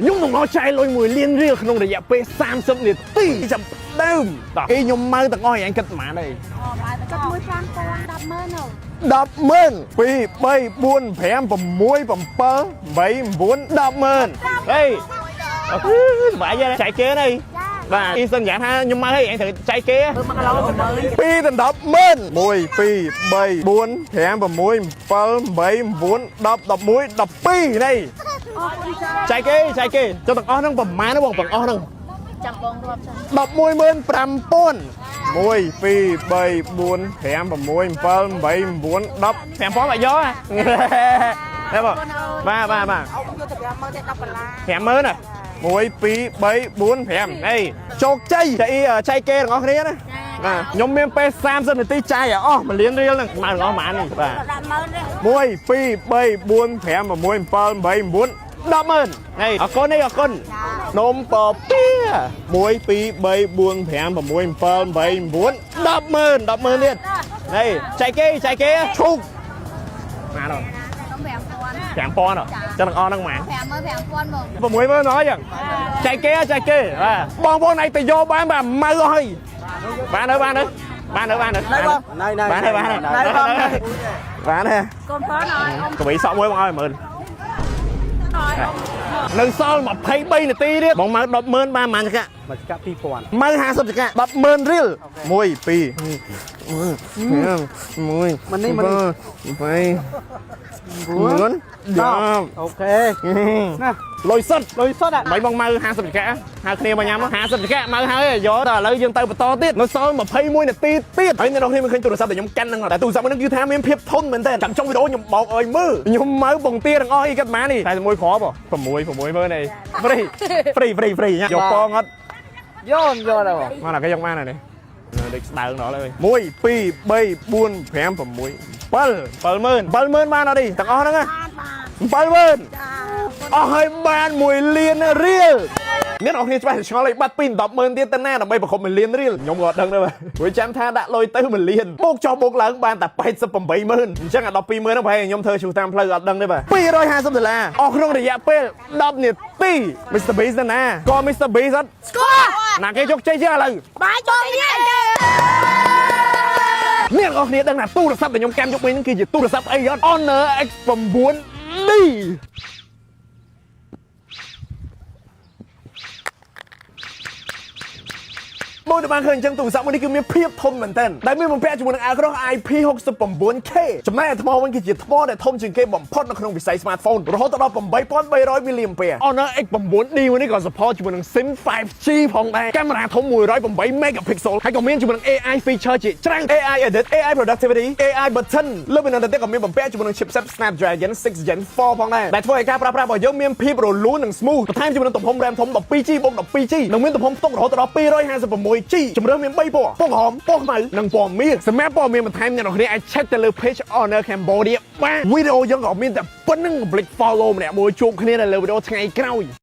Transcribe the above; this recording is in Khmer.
ខ្ញុំនឹងមកចាយលុយ1លានរៀលក្នុងរយៈពេល30នាទីចាំដើមតោះគេខ្ញុំមកទាំងអស់ឯងគិតប៉ុន្មានទេ គិតមួយ5000 100000នោះ 100000 2 3 4 5 6 7 8 9 100000ហេសប្បាយទេចែកគេនេះបាទអ៊ីសន្យាថាខ្ញុំមកហើយឯងត្រូវចែកគេ មកឡង60000 2ដល់100000 1 2 3 4 5 6 7 8 9 10 11 12នេះ អរគុណចា ចែកគេចែកគេចុះទាំងអស់ហ្នឹងប្រហែលណាបងទាំងអស់ហ្នឹង ចាំបងរាប់ចា 115,000 1 2 3 4 5 6 7 8 9 10 5000បាក់យកហ៎បងបាទបាទបាទ អូយកទៅ50000ទេ10ដុល្លារ 50000ណា1 2 3 4 5ហេជោគជ័យចៃចៃគេទាំងអស់គ្នាណាបាទខ្ញុំមានពេល30នាទីចាយឲ្យអស់1លានរៀលហ្នឹងមកទាំងអស់ប៉ុន្មាននេះបាទ 100000ទេ 1 2 3 4 5 6 7 8 9 100000ហេអរគុណនេះអរគុណនំពពៀ1 2 3 4 5 6 7 8 9 100000 100000ទៀតហេចែកគេចែកគេឈូកមកដល់ 5000 5000ហ៎ចឹងទាំងអស់ហ្នឹងហ្មង 55000បង 60000ហើយចឹងចែកគេចែកគេបាទបងប្អូនឯងទៅយកបានបាទម៉ៅអស់ហើយបានហើយបានហើយបានហើយបានហើយ ណៃណៃ បានហើយបានហើយបានហើយ កូនបងអើយអ៊ំ កវីសក់មួយបងឲ្យ10000នៅសល់23នាទីទៀតបងម៉ៅ100000បានប៉ុន្មានចកា មួយចកា2000 ម៉ៅ50ចកា100000រៀល1 2 1 មិននេះមិននេះ 8 9 អូខេ 10 ណា លុយសុទ្ធ លុយសុទ្ធអា មិនបងម៉ៅ50ចកាហៅគ្នាមកញ៉ាំ50ចកាម៉ៅហើយយកដល់ឥឡូវយើងទៅបន្តទៀតនៅសល់21នាទីទៀតហើយអ្នកនរគ្នាមិនឃើញទូរស័ព្ទដែលខ្ញុំកាន់ហ្នឹងតែទូរស័ព្ទហ្នឹងគឺថាមានភាពធន់មែនតើចាំចុងវីដេអូខ្ញុំបោកឲ្យមើលខ្ញុំម៉ៅបងទាទាំងអស់អីគាត់ម៉ានេះតែមួយគ្រាប់6 6មើលនេះ free free free free យកពងអត់ យកយកដល់បង មកណាគេយកបាននេះដូចស្ដើងដល់ហើយ1 2 3 4 5 6 7 70000 70000បានអត់ទេទាំងអស់ហ្នឹង បាន 70000 ចា អស់ហើយបាន1លានរៀលអ្នកនរគ្នាច្បាស់ឆ្ងល់ឲ្យបាត់ពី100000ទៀតទៅណាដើម្បីប្រកប1លានរៀលខ្ញុំក៏អត់ដឹងដែរបាទព្រោះចាំថាដាក់លុយទៅ1លានបូកចុះបូកឡើងបានតែ880,000អញ្ចឹងអា120,000ហ្នឹងប្រហែលខ្ញុំធ្វើឈូសតាមផ្លូវអត់ដឹងទេបាទ250ដុល្លារអស់ក្នុងរយៈពេល10នាទី Mr Beast ទៅណាក៏ Mr Beast អត់ ស្គាល់ ណាគេជោគជ័យជាងឥឡូវ បាយបងនេះ អ្នកនរគ្នាដឹងថាទូរស័ព្ទដែលខ្ញុំកាន់យកវិញហ្នឹងគឺជាទូរស័ព្ទអីអត់ Honor X9D បងទៅបានឃើញអញ្ចឹងទូរស័ព្ទមួយនេះគឺមានភាពធំមែនទែនដែលមានបំពាក់ជាមួយនឹងអាក្រោះ IP69K ចំណែកឯថ្មវិញគឺជាថ្មដែលធំជាងគេបំផុតនៅក្នុងវិស័យ smartphone រហូតដល់8300 mAh Honor X9D មួយនេះក៏ support ជាមួយនឹង SIM 5G ផងដែរកាមេរ៉ាធំ108 megapixel ហើយក៏មានជាមួយនឹង AI feature ជាច្រើន AI edit AI productivity AI button លើពីនោះទៅទៀតក៏មានបំពាក់ជាមួយនឹង chipset Snapdragon 6 Gen 4ផងដែរដែលធ្វើឲ្យការប្រើប្រាស់របស់យើងមានភាពរលូននិង smooth បន្ថែមជាមួយនឹងទំហំ RAM ធំ 12G បូក 12G និងមានទំហំផ្ទុករហូតដល់ 256G ជម្រើសមាន3ពណ៌ពណ៌ក្រហមពណ៌ខ្មៅនិងពណ៌មាសសម្រាប់ព័ត៌មានបន្ថែមអ្នកនរគ្នាអាច check ទៅលើ page Honor Cambodia បាទវីដេអូយើងក៏មានតែប៉ុណ្្នឹងកុំភ្លេច follow ម្នាក់មួយជួបគ្នានៅលើវីដេអូថ្ងៃក្រោយ។